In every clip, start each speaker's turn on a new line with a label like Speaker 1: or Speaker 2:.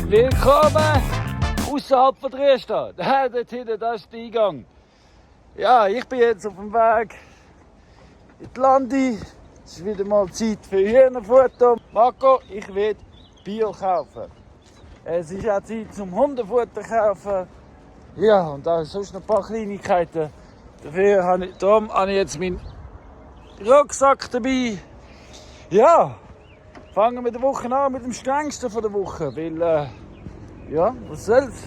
Speaker 1: Willkommen außerhalb von Dresden. Dort hinten, das ist der Eingang. Ja, ich bin jetzt auf dem Weg in die Landi. Es ist wieder mal Zeit für Hühnerfutter. Marco, ich will Bio kaufen. Es ist auch Zeit zum Hundefutter kaufen. Ja, und da sonst noch ein paar Kleinigkeiten. Darum habe ich jetzt meinen Rucksack dabei. Ja, fangen wir die Woche an mit dem strengsten von der Woche. Weil, ja, was soll's?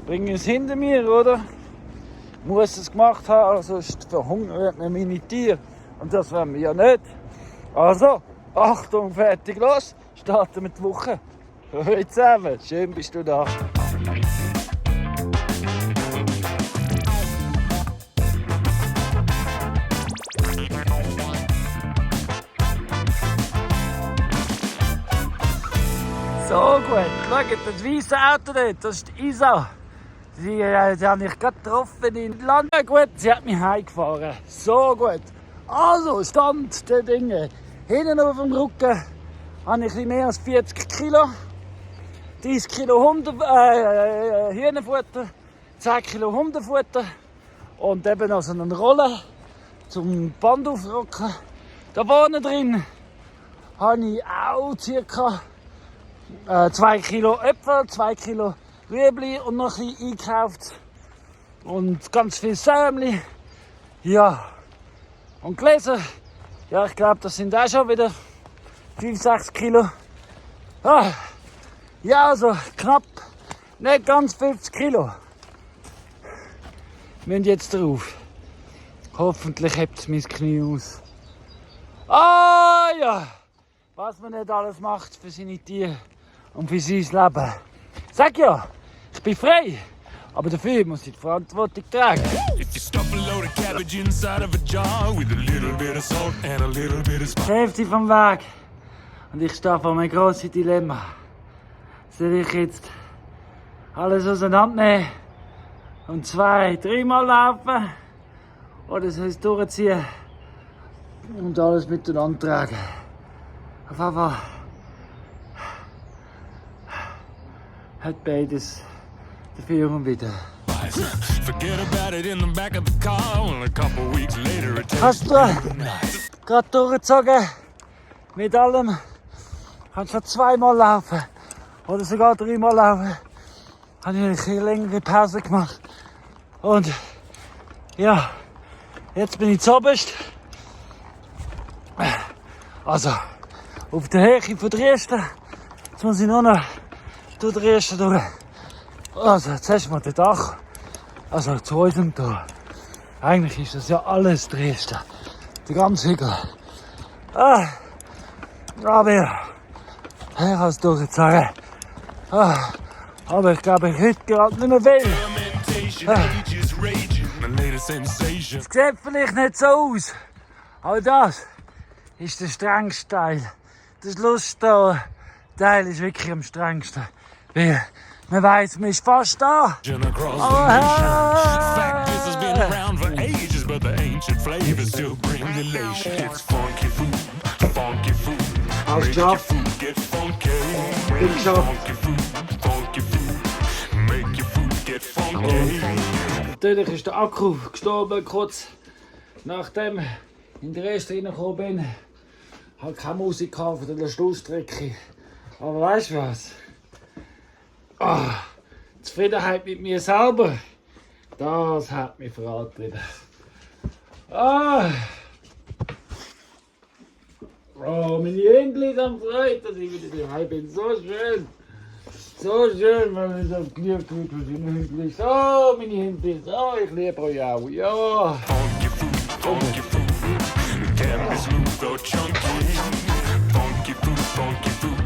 Speaker 1: Bringen es hinter mir, oder? Ich muss es gemacht haben, sonst verhungern wir meine Tiere. Und das wollen wir ja nicht. Also, Achtung, fertig, los. Starten wir die Woche. Hallo zusammen, schön bist du da. So gut, schaut, das weiße Auto dort, das ist die Isa. Die habe ich gerade getroffen in Land. Gut, sie hat mich heimgefahren. So gut. Also, Stand der Dinge. Hinten auf dem Rücken habe ich mehr als 40 Kilo. 30 Kilo Hühnerfutter, 10 Kilo Hundefutter und eben noch so eine Rolle zum Band aufrocken. Da vorne drin habe ich auch ca. 2 Kilo Äpfel, 2 Kilo Rüebli und noch ein bisschen eingekauft. Und ganz viel Sämli. Ja. Und Gläser. Ja, ich glaube, das sind auch schon wieder 5-6 Kilo. Ah. Ja, also knapp, nicht ganz 50 Kilo. Wir müssen jetzt drauf. Hoffentlich hebt mein Knie aus. Ah ja, was man nicht alles macht für seine Tiere und für sein Leben. Sag ja, ich bin frei, aber dafür muss ich die Verantwortung tragen. Die Hälfte vom Weg und ich stehe vor einem grossen Dilemma. Soll ich jetzt alles auseinandernehmen und 2-3 Mal laufen? Oder soll ich es durchziehen und alles miteinander tragen? Auf jeden Fall hat beides dafür und wieder. Hast du gerade durchgezogen mit allem? Kannst du 2-mal laufen? Oder sogar 3-mal laufen, habe ich eine längere Pause gemacht. Und ja, jetzt bin ich zuoberst. Also, auf der Höhe von Dresden. Jetzt muss ich nur noch durch Dresden durch. Also, jetzt hast du mal den Dach. Also, zu unserem Tor. Eigentlich ist das ja alles Dresden. Der ganze Hügel. Aber ja, ich kann es durchgezogen. Aber ich glaube, ich heute gerade nicht mehr will. Es sieht vielleicht nicht so aus, aber das ist der strengste Teil. Der Schlussteil ist wirklich am strengsten. Weil man weiss, man ist fast da. Hast du geschafft? Bin geschafft. Natürlich ist der Akku gestorben, kurz nachdem ich in den Rest reingekommen bin. Ich habe keine Musik gehabt von der Schlussstrecke. Aber weißt du was? Zufriedenheit mit mir selber, das hat mich vorangetrieben. Meine Hündchen haben gefreut, dass ich wieder daheim bin. So schön. So schön, wenn ich so geliebt wird von den Hündchen. So, meine Hündchen. So, ich liebe euch auch. Ja. Funky food, funky food. Can't be smooth or chunky. Funky food, funky food.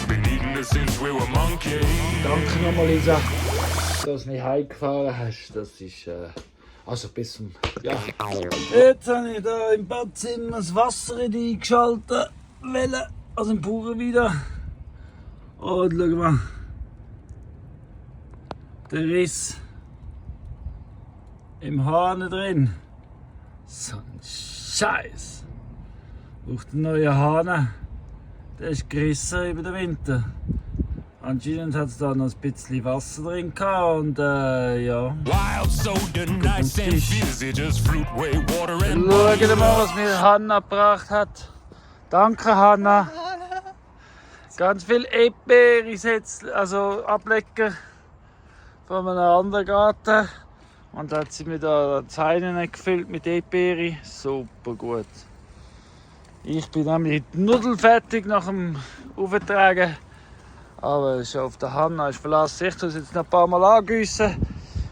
Speaker 1: Been eating it since we were monkeys. Danke nochmal, Lisa, dass du mich heimgefahren hast. Das ist, also bis zum, ja. Jetzt habe ich da im Badzimmer das Wasser eingeschaltet. Also im Bauern wieder. Und schau mal. Der Riss im Hahn drin. So ein Scheiß. Braucht einen neuen Hahn. Der ist gerissen über den Winter. Anscheinend hat es da noch ein bisschen Wasser drin gehabt und ja. Schauen wir mal, was mir Hanna gebracht hat. Danke Hanna. Ganz viel Erdbeere, also Ablecker von einem anderen Garten. Und da hat sie mir da Zeinen gefüllt mit Erdbeere. Super gut. Ich bin nämlich nudelfertig nach dem Auftragen. Aber schon auf der Hanna ist verlassen. Ich tue es jetzt noch ein paar Mal angießen.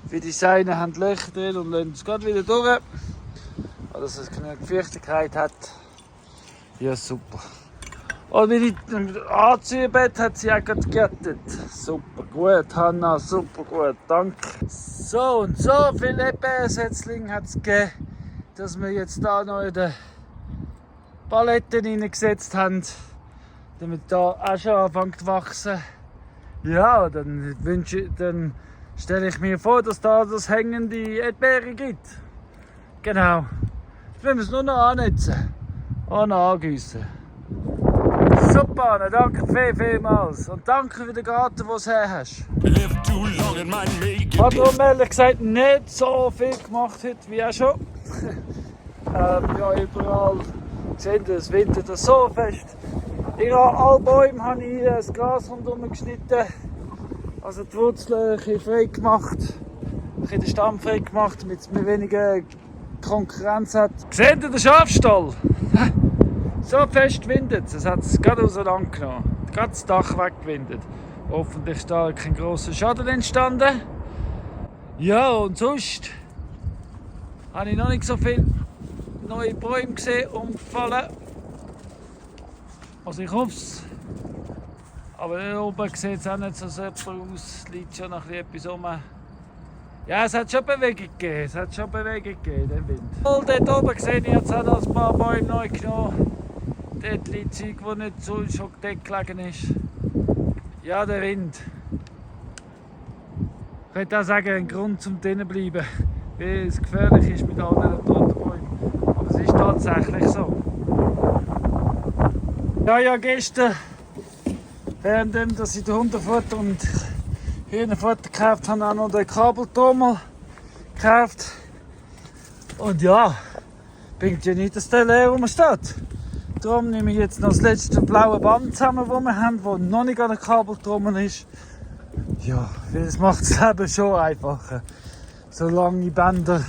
Speaker 1: Wie die Seine haben Löcher drin und lassen es gerade wieder durch. Dass es genug Feuchtigkeit hat. Ja, super. Und wie das Anziehbett hat sie auch gerade gerettet. Super gut, Hanna, super gut, danke. So und so viele Erdbeersetzlinge hat es gegeben, dass wir jetzt da noch in die Paletten hineingesetzt haben. Damit da auch schon anfängt zu wachsen. Ja, dann stelle ich mir vor, dass da das hängende Erdbeere gibt. Genau. Jetzt müssen wir es nur noch annetzen. Und angießen. Super, Anna, danke vielmals. Und danke für den Garten, den du her hast. Ich habe darum ehrlich gesagt nicht so viel gemacht heute wie auch schon. Ja, überall gesehen, es wintert so fest. Ich habe alle Bäume das Gras rundherum geschnitten, also die Wurzeln ein bisschen frei gemacht, ein bisschen den Stamm frei gemacht, damit es weniger Konkurrenz hat. Seht ihr den Schafstall? So fest windet es hat es gerade auseinandergenommen, gerade das Dach weggewindet. Hoffentlich ist da kein grosser Schaden entstanden. Ja, und sonst habe ich noch nicht so viele neue Bäume gesehen, umgefallen. Also ich hoffe es. Aber hier oben sieht es auch nicht so super aus. Es liegt schon noch etwas rum. Ja, es hat schon Bewegung gegeben. Im Wind. Und dort oben sehe ich jetzt auch noch ein paar Bäume neu genommen. Dort liegt Zeug, das nicht so schon gedeckt gelegen ist. Ja, der Wind. Ich könnte auch sagen, ein Grund zum drinnen bleiben. Weil es gefährlich ist mit allen toten Bäumen. Aber es ist tatsächlich so. Ja, gestern, während dass ich den Hundefutter und Hühnerfutter gekauft habe, auch noch den Kabeltrommel gekauft. Und ja, bringt ja nicht, dass der leer rumsteht. Darum nehme ich jetzt noch das letzte blaue Band zusammen, das wir haben, das noch nicht an der Kabeltrommel ist. Ja, weil es macht das Leben schon einfacher, so lange Bänder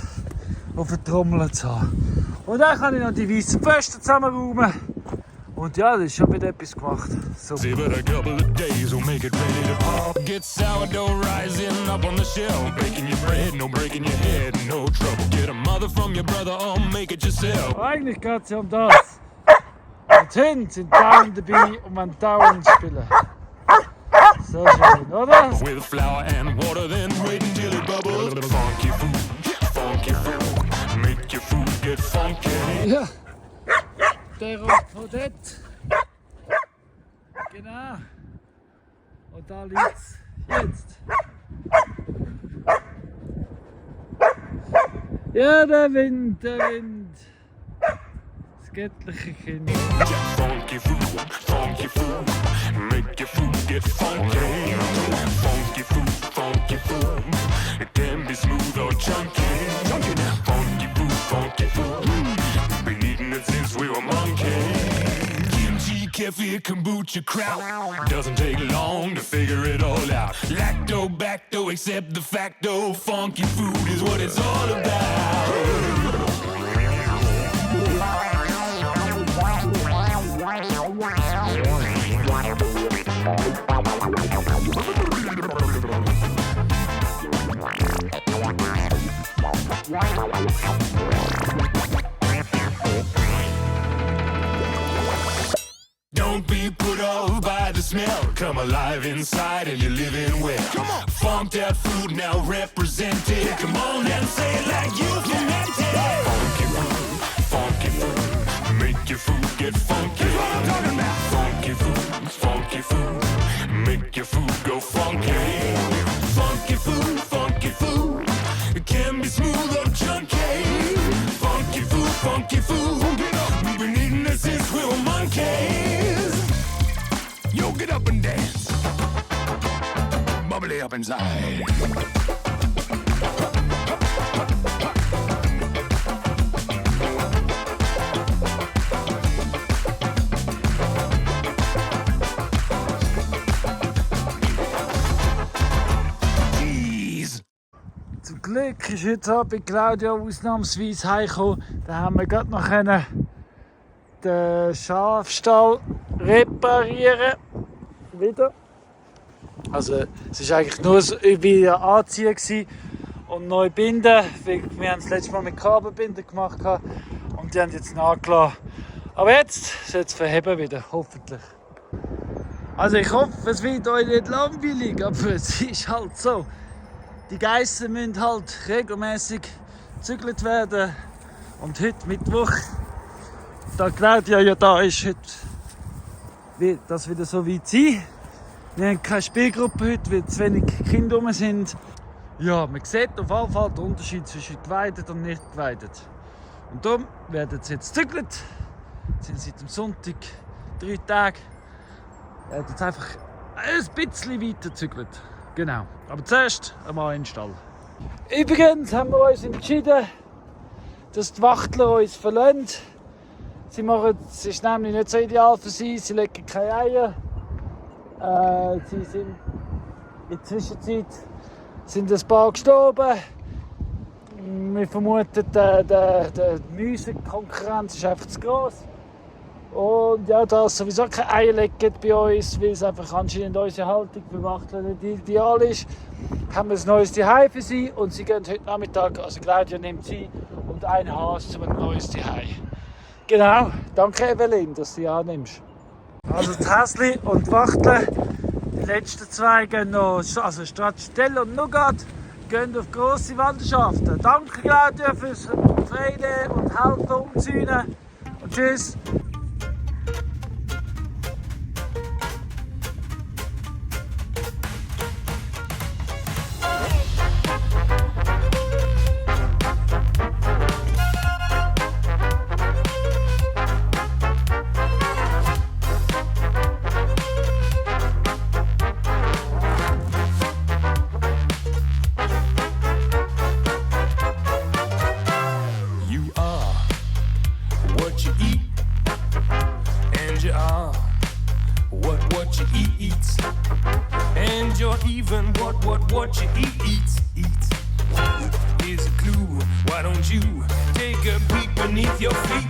Speaker 1: auf der Trommel zu haben. Und dann kann ich noch die weißen Pfosten zusammenräumen. Und ja, das ist schon wieder etwas gemacht. Super. Eigentlich geht es ja um das. Die Hunde sind dauernd dabei und man dauernd spielen. So schön, oder? With flour and water, then wait until it bubbles. Funky food, make your food get funky. Ja. Der kommt von dort. Genau. Und da liegt's jetzt. Ja, der Wind. Das göttliche Kind. Funky food, make your food get funky. Funky food, it can be smooth or chunky. Funky food, been eating it since we were monkeys. Kimchi, kefir, kombucha, kraut. Doesn't take long to figure it all out. Lacto, bacto, accept the facto. Funky food is what it's all about. Don't be put off by the smell. Come alive inside and you're living well. Funked out food now represented. Come on and say it like you meant it. Funky food, make your food get funky. That's what I'm talking about. Funky food, make your food go funky. Funky food, it can be smooth or chunky. Funky food, we've been eating this since we were monkeys. Yo, get up and dance.
Speaker 2: way up inside.
Speaker 1: Zum Glück ist heute Abend Claudia ausnahmsweise heimgekommen. Da haben wir gerade noch den Schafstall reparieren. Wieder. Also es war eigentlich nur so wie ein Anziehen und neu binden. Wir haben es letztes Mal mit Kabelbinden gemacht und die haben jetzt nachgelassen. Aber jetzt soll es verheben wieder, hoffentlich. Also ich hoffe, es wird euch nicht langweilig, aber es ist halt so. Die Geissen müssen halt regelmäßig gezügelt werden. Und heute Mittwoch, da Claudia ja da ist, heute wird das wieder so weit sein. Wir haben keine Spielgruppe heute, weil zu wenig Kinder rum sind. Ja, man sieht auf jeden Fall den Unterschied zwischen geweidet und nicht geweidet. Und darum werden sie jetzt gezügelt. Sind seit dem Sonntag 3 Tage. Werden jetzt einfach ein bisschen weiter gezügelt. Genau. Aber zuerst einmal in den Stall. Übrigens haben wir uns entschieden, dass die Wachtler uns verlassen. Es ist nämlich nicht so ideal für sie. Sie legen keine Eier. Sie sind in der Zwischenzeit sind ein paar gestorben. Wir vermuten, die Mäusekonkurrenz ist einfach zu gross. Und ja, da es sowieso keine Eier legen bei uns, weil es einfach anscheinend unsere Haltung für Wachtler nicht ideal ist, haben wir ein neues Zuhause für sie und sie gehen heute Nachmittag, also Claudia nimmt sie und ein Haas zu einem neues Zuhause. Genau, danke Evelyn, dass du sie annimmst. Also die Häsli und die Wachtler, die letzten zwei gehen noch, also Stracciatella und Nougat, gehen auf grosse Wanderschaften. Danke Claudia fürs Freien und Helfen umzäunen und tschüss.
Speaker 3: What you eat eats, and you're even what you eats. Here's a clue. Why don't you take a peek beneath your feet?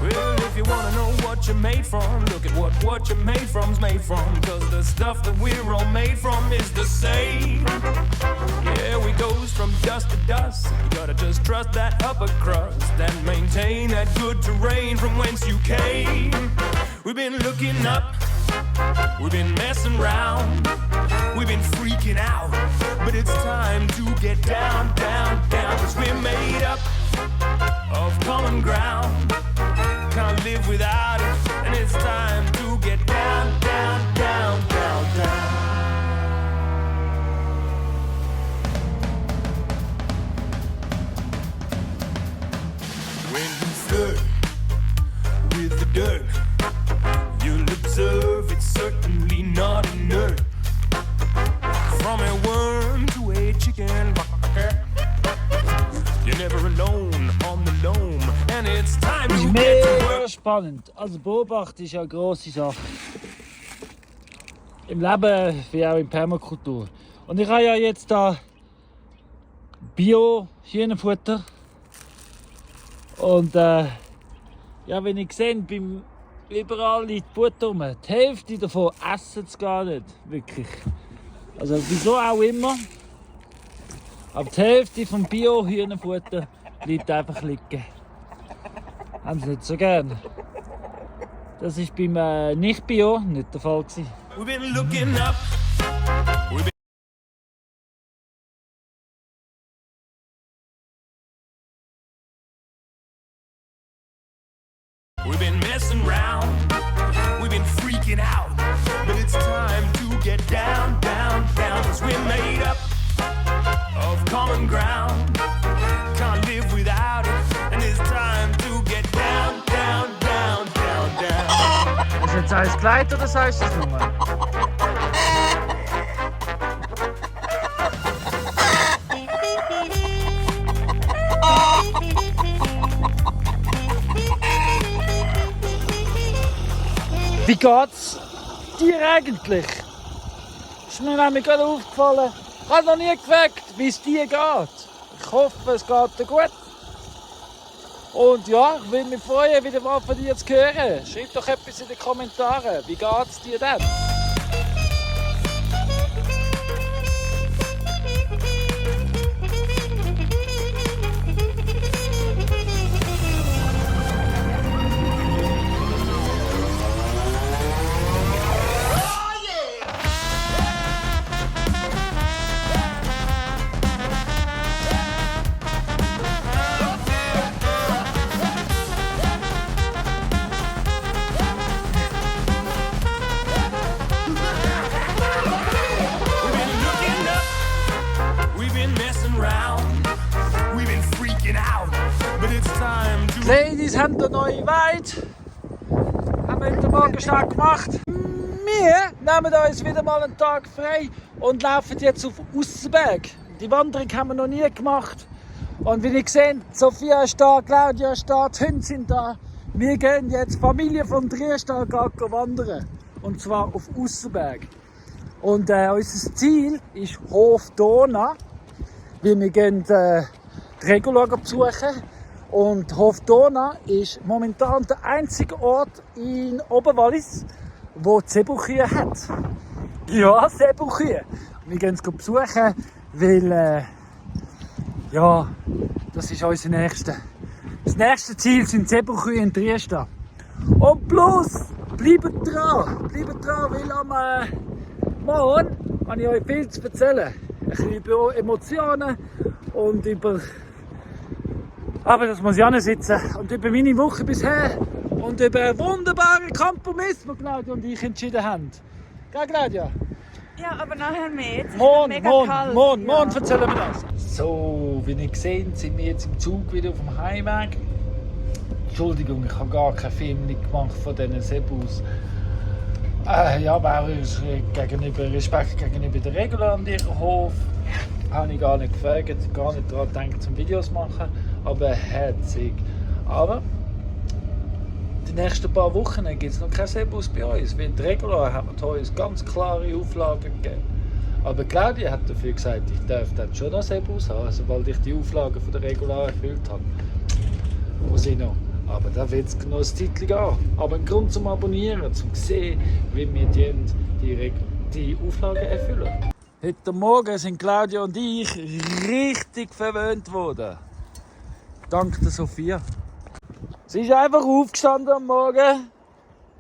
Speaker 3: Well, if you wanna know what you're made from, look at what you're made from's made from. 'Cause the stuff that we're all made from is the same. Yeah, we goes from dust to dust. You gotta just trust that upper crust and maintain that good terrain from whence you came. We've been looking up, we've been messing around, we've been freaking out, but it's time to get down, down, down. 'Cause we're made up of common ground, can't live without it, and it's time to get down, down, down, down, down. When you flirt with the dirt, you'll observe it's certainly not inert. From a worm to a chicken, you're never alone on the loam, and it's time to get to work.
Speaker 1: Mega spannend. Also beobachten ist ja eine grosse Sache. Im Leben wie auch in Permakultur. Und ich habe ja jetzt da Bio-Hühnerfutter. Und ja, wenn ich sehe, überall liegt Futter rum. Die Hälfte davon essen sie gar nicht, wirklich. Also wieso auch immer. Aber die Hälfte vom Bio-Hühnerfutter liegt einfach liegen. Haben sie nicht so gern. Das war beim Nicht-Bio nicht der Fall gewesen.
Speaker 3: We've been looking up. We've been messing around, we've been freaking out, but it's time to get down, down, down. 'Cause we're made up of common ground, can't live without it, and it's time to get
Speaker 1: du eins Kleid oder sagst du es nur? Wie geht's dir eigentlich? Ist mir nämlich gerade aufgefallen. Ich habe noch nie gefragt, wie es dir geht. Ich hoffe, es geht dir gut. Und ja, ich würde mich freuen, wieder mal von dir zu hören. Schreib doch etwas in den Kommentaren. Wie geht's dir denn? Die Ladies haben eine neue Weide. Haben wir heute Morgen stark gemacht. Wir nehmen uns wieder mal einen Tag frei und laufen jetzt auf Aussenberg. Die Wanderung haben wir noch nie gemacht. Und wie ihr seht, Sophia ist da, Claudia ist da, die Hunde sind da. Wir gehen jetzt Familie von Triestal wandern. Und zwar auf Aussenberg. Und unser Ziel ist Hof Donau. Wir gehen die Regula besuchen. Und Hof Donau ist momentan der einzige Ort in Oberwallis, wo Zebuchkühe hat. Ja, Zebuchkühe. Wir gehen es besuchen, weil ja, das ist unser nächstes. Das nächste Ziel sind Zebuchkühe in Triestal. Und plus, bleibt dran, weil am Morgen habe ich euch viel zu erzählen. Ein bisschen über Emotionen und über... Aber das muss ich auch sitzen. Und über meine Woche bisher und über einen wunderbaren Kompromiss, den Claudia und ich entschieden haben. Gell, Claudia?
Speaker 2: Ja, aber nachher mehr. Jetzt ist es mega kalt.
Speaker 1: Morgen erzählen wir das. So, wie ihr seht, sind wir jetzt im Zug wieder auf dem Heimweg. Entschuldigung, ich habe gar keinen Film gemacht von diesen Sebus. Ja, aber auch Respekt gegenüber der Regula und ihrem Hof. Habe ich gar nicht gefragt, gar nicht daran gedacht, zum Videos zu machen, aber herzig. Aber die nächsten paar Wochen gibt es noch keinen Sebus bei uns, weil die Regula hat uns ganz klare Auflagen gegeben. Aber Claudia hat dafür gesagt, ich darf dann schon noch Sebus haben, sobald ich die Auflagen von der Regula erfüllt habe. Muss ich noch. Aber da wird es noch ein Zeitchen gehen. Aber ein Grund zum Abonnieren, zum sehen, wie wir die Auflagen erfüllen. Heute Morgen sind Claudia und ich richtig verwöhnt worden. Dank der Sophia. Sie ist einfach aufgestanden am Morgen,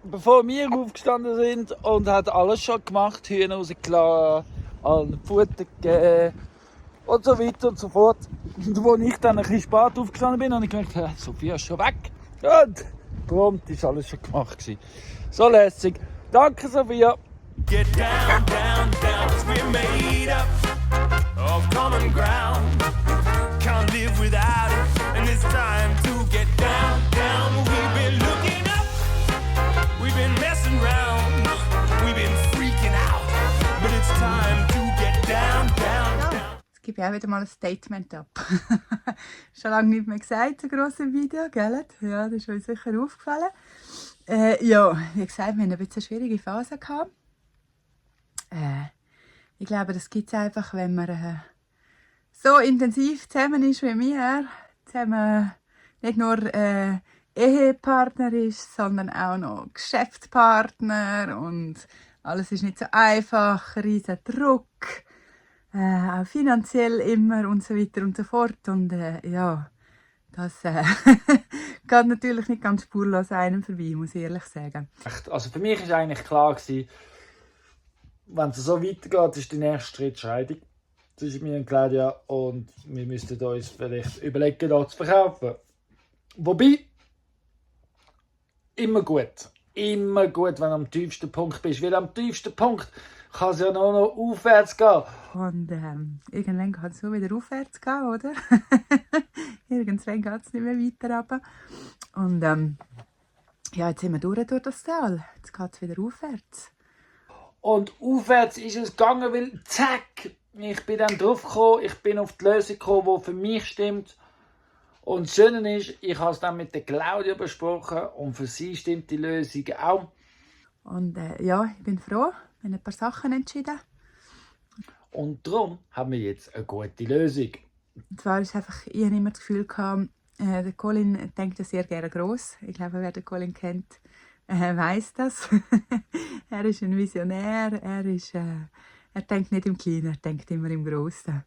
Speaker 1: bevor wir aufgestanden sind, und hat alles schon gemacht. Hühner rausgelassen, allen Futter gegeben und so weiter und so fort. Und als ich dann ein bisschen spät aufgestanden bin, habe ich gemerkt, Sophia ist schon weg. Und prompt ist alles schon gemacht. So lässig. Danke, Sophia.
Speaker 3: Get down, down, down, 'cause we're made up of common ground. Can't live without it, and it's time to get down, down. We've been looking up, we've been messing around, we've been freaking out, but it's time to get down, down, down.
Speaker 2: Jetzt gebe ich auch wieder mal ein Statement ab. Schon lange nicht mehr gesagt, so grosses Video, gell? Ja, das ist euch sicher aufgefallen. Ja, wie gesagt, wir hatten ein bisschen eine schwierige Phase gehabt. Ich glaube, das gibt es einfach, wenn man so intensiv zusammen ist wie wir. Zusammen nicht nur Ehepartner ist, sondern auch noch Geschäftspartner. Und alles ist nicht so einfach, riesen Druck. Auch finanziell immer und so weiter und so fort. Und ja, das geht natürlich nicht ganz spurlos an einem vorbei, muss ich ehrlich sagen.
Speaker 1: Also für mich war eigentlich klar, wenn es so weitergeht, ist der nächste Schritt Scheidung zwischen mir und Claudia, und wir müssten uns vielleicht überlegen, da zu verkaufen. Wobei, immer gut, wenn du am tiefsten Punkt bist, weil am tiefsten Punkt kann es ja nur noch aufwärts gehen.
Speaker 2: Und irgendwann kann es so wieder aufwärts gehen, oder? Irgendwann geht es nicht mehr weiter runter. Und ja, jetzt sind wir durch das Tal. Jetzt geht es wieder aufwärts.
Speaker 1: Und aufwärts ist es gegangen, weil zack, ich bin dann drauf gekommen, ich bin auf die Lösung gekommen, die für mich stimmt. Und das Schöne ist, ich habe es dann mit der Claudia besprochen und für sie stimmt die Lösung auch.
Speaker 2: Und ja, ich bin froh, ich habe ein paar Sachen entschieden.
Speaker 1: Und darum haben wir jetzt eine gute Lösung.
Speaker 2: Und zwar ist einfach, ich habe immer das Gefühl gehabt, der Colin denkt ja sehr gerne gross. Ich glaube, wer den Colin kennt, weiss das. Er ist ein Visionär, er denkt nicht im Kleinen, er denkt immer im Grossen.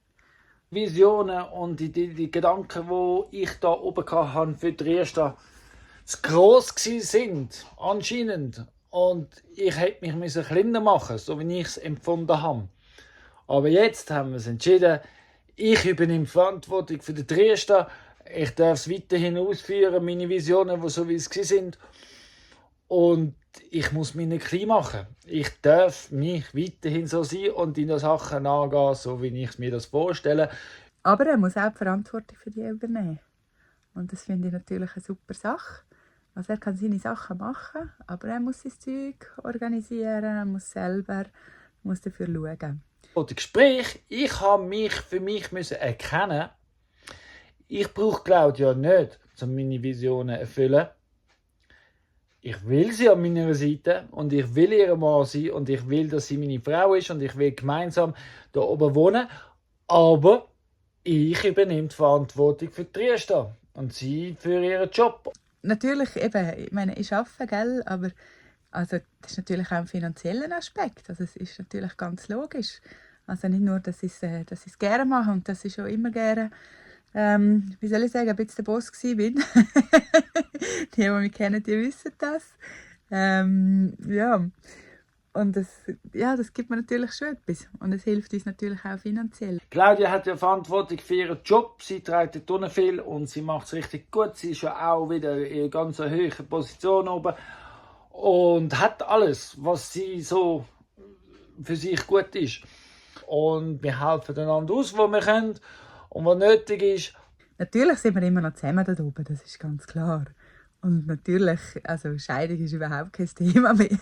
Speaker 1: Visionen und die Gedanken, die ich da oben hatte für die Riester, zu gross sind, anscheinend. Und ich hätte mich kleiner machen, so wie ich es empfunden habe. Aber jetzt haben wir es entschieden, ich übernehme Verantwortung für die Riester. Ich darf es weiterhin ausführen, meine Visionen, die so wie es sind. Und ich muss mich nicht klein machen. Ich darf mich weiterhin so sein und in den Sachen angehen, so wie ich mir das vorstelle.
Speaker 2: Aber er muss auch die Verantwortung für die übernehmen. Und das finde ich natürlich eine super Sache. Also er kann seine Sachen machen, aber er muss sein Zeug organisieren, er muss dafür schauen.
Speaker 1: Und das Gespräch, ich habe mich für mich erkennen. Ich brauche Claudia nicht, um meine Visionen zu erfüllen. Ich will sie an meiner Seite und ich will ihr Mann sein und ich will, dass sie meine Frau ist und ich will gemeinsam da oben wohnen. Aber ich übernehme die Verantwortung für die Riester und sie für ihren Job.
Speaker 2: Natürlich, eben, ich meine, ich arbeite, gell, aber also, das ist natürlich auch ein finanzieller Aspekt. Also, es ist natürlich ganz logisch. Also nicht nur, dass ich es gerne mache und dass ich schon immer gerne, wie soll ich sagen, ein bisschen der Boss bin. Die mich kennen, die wissen das. Ja. Und das gibt mir natürlich schon etwas. Und es hilft uns natürlich auch finanziell.
Speaker 1: Claudia hat ja Verantwortung für ihren Job. Sie trägt dort viel und sie macht es richtig gut. Sie ist ja auch wieder in einer ganz hohen Position oben. Und hat alles, was sie so für sich gut ist. Und wir helfen einander aus, wo wir können und was nötig ist.
Speaker 2: Natürlich sind wir immer noch zusammen da oben, das ist ganz klar. Und natürlich, also Scheidung ist überhaupt kein Thema mehr.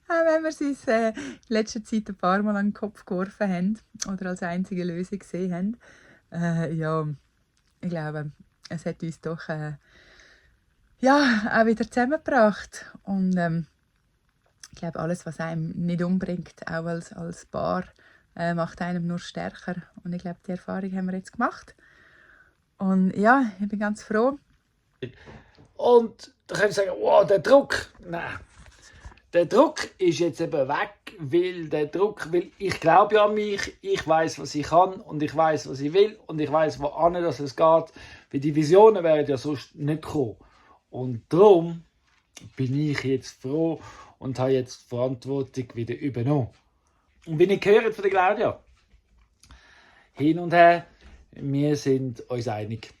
Speaker 2: Auch wenn wir es uns in letzter Zeit ein paar Mal an den Kopf geworfen haben oder als einzige Lösung gesehen haben. Ja, ich glaube, es hat uns doch auch wieder zusammengebracht. Und ich glaube, alles, was einem nicht umbringt, auch als Paar, macht einem nur stärker. Und ich glaube, die Erfahrung haben wir jetzt gemacht. Und ja, ich bin ganz froh.
Speaker 1: Und da können Sie sagen, wow, der Druck. Nein, der Druck ist jetzt eben weg, weil ich glaube ja an mich, ich weiß, was ich kann und ich weiß, was ich will und ich weiß, wohin es geht. Weil die Visionen wären ja sonst nicht gekommen. Und darum bin ich jetzt froh und habe jetzt die Verantwortung wieder übernommen. Und wie ich gehört von der Claudia, hin und her, wir sind uns einig.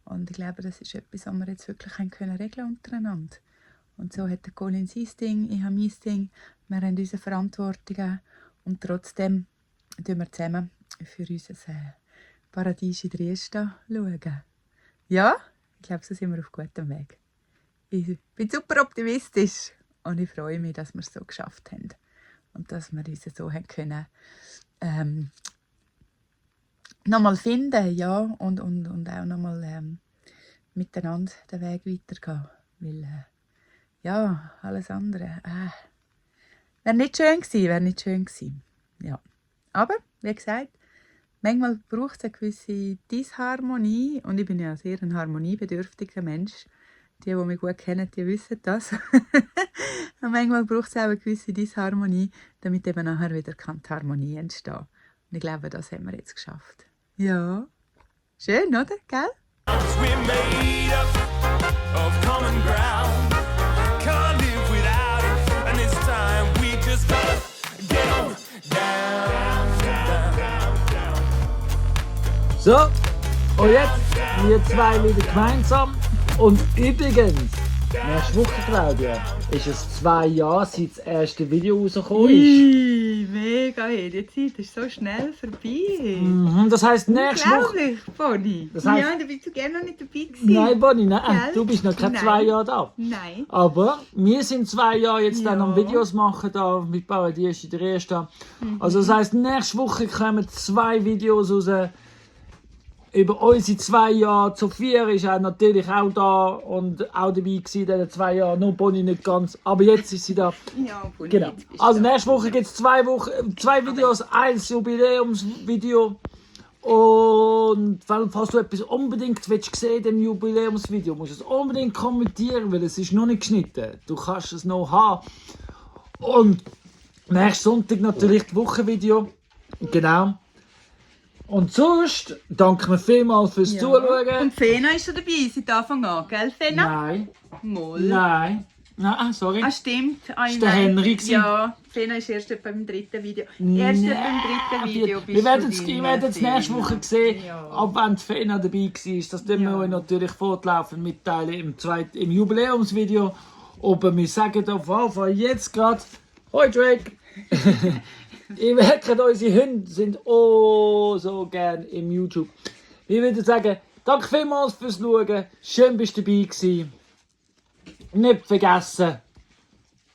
Speaker 2: Und ich glaube, das ist etwas, was wir jetzt wirklich regeln untereinander. Und so hat der Colin sein Ding, ich habe mein Ding, wir haben unsere Verantwortungen und trotzdem schauen wir zusammen für unser Paradies in Riesta schauen. Ja, ich glaube, so sind wir auf gutem Weg. Ich bin super optimistisch und ich freue mich, dass wir es so geschafft haben. Und dass wir uns so haben können, nochmal finden, ja, und auch nochmal miteinander den Weg weitergehen. Weil, ja, alles andere wäre nicht schön gewesen. Ja. Aber, wie gesagt, manchmal braucht es eine gewisse Disharmonie und ich bin ja sehr ein harmoniebedürftiger Mensch. Die mich gut kennen, die wissen das. Und manchmal braucht es auch eine gewisse Disharmonie, damit eben nachher wieder die Harmonie entsteht. Und ich glaube, das haben wir jetzt geschafft. Ja, schön, oder? Gell?
Speaker 3: We're made up of common ground. Can't live without it, and it's time we just gotta get on down.
Speaker 1: So, und jetzt wir zwei wieder gemeinsam. Und übrigens, nächste Woche, Claudia, ist es 2 Jahre, seit das erste Video rausgekommen ist.
Speaker 2: Mega, die Zeit ist so schnell vorbei.
Speaker 1: das heisst, nächste Woche...
Speaker 2: Unglaublich, Bonnie.
Speaker 1: Das heisst-
Speaker 2: Ja, da bist du gerne noch nicht dabei gewesen.
Speaker 1: Nein, Bonnie, nein,
Speaker 2: Gell?
Speaker 1: du bist noch keine
Speaker 2: Nein.
Speaker 1: 2 Jahre da.
Speaker 2: Nein.
Speaker 1: Aber wir sind 2 Jahre jetzt dann
Speaker 2: Ja.
Speaker 1: am Videos machen da mit Paradies in der ersten. Also das heisst, nächste Woche kommen 2 Videos raus über unsere 2 Jahre. Sophia ist auch natürlich auch da und auch dabei gewesen in diesen 2 Jahren. Nur Bonnie nicht ganz, aber jetzt ist sie da.
Speaker 2: Ja, Bonnie,
Speaker 1: Genau.
Speaker 2: jetzt bist du
Speaker 1: Also
Speaker 2: da.
Speaker 1: nächste Woche gibt es 2 Videos, eins Jubiläumsvideo. Und falls du etwas unbedingt willst sehen im Jubiläumsvideo, musst du es unbedingt kommentieren, weil es ist noch nicht geschnitten. Du kannst es noch haben. Und nächsten Sonntag natürlich das Wochenvideo. Genau. Und sonst danke mir vielmals fürs Zuschauen.
Speaker 2: Und Fena ist schon dabei seit Anfang an, gell, Fena?
Speaker 1: Nein,
Speaker 2: Moll.
Speaker 1: nein. Nein, sorry.
Speaker 2: Ah, stimmt. Ah,
Speaker 1: Ist der Henry gewesen?
Speaker 2: Ja, Fena ist erst beim 3. Video. Erst beim 3. Video
Speaker 1: Wir werden es
Speaker 2: drin,
Speaker 1: nächste
Speaker 2: Fena.
Speaker 1: Woche sehen,
Speaker 2: Ja.
Speaker 1: ob wenn die Fena dabei war. Das tun wir euch natürlich fortlaufend mitteilen im Jubiläumsvideo. Aber wir sagen auf jeden Fall jetzt gerade, hoi Drake! Ihr merkt, unsere Hunde sind so gern im YouTube. Wir würden sagen, danke vielmals fürs Schauen. Schön bist du dabei gewesen. Nicht vergessen.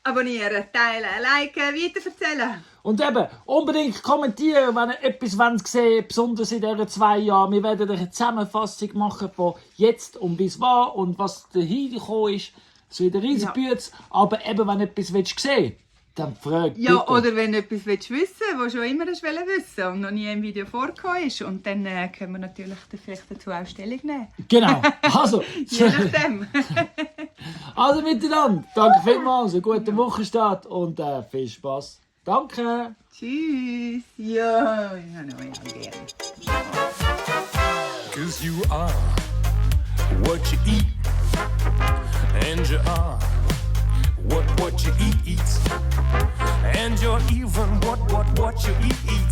Speaker 2: Abonnieren, teilen, liken, weiterverzählen.
Speaker 1: Und eben, unbedingt kommentieren, wenn ihr etwas sehen wollt, besonders in diesen 2 Jahren. Wir werden eine Zusammenfassung machen von jetzt und bis wann und was dahin gekommen ist. Es wird ein riesen Bütz, aber eben, wenn du etwas sehen willst, dann frag
Speaker 2: Ja,
Speaker 1: bitte.
Speaker 2: oder wenn du etwas wissen willst, was schon immer hast wissen und noch nie im Video vorgekommen ist. Und dann können wir natürlich vielleicht dazu auch Stellung nehmen.
Speaker 1: Genau, also,
Speaker 2: Je nachdem.
Speaker 1: also miteinander. Danke vielmals, einen guten Wochenstart und viel Spaß. Danke.
Speaker 2: Tschüss. Ja, ich habe noch gern.
Speaker 3: 'Cause you are what you eat, and you are what you eat, and you're even what you eat.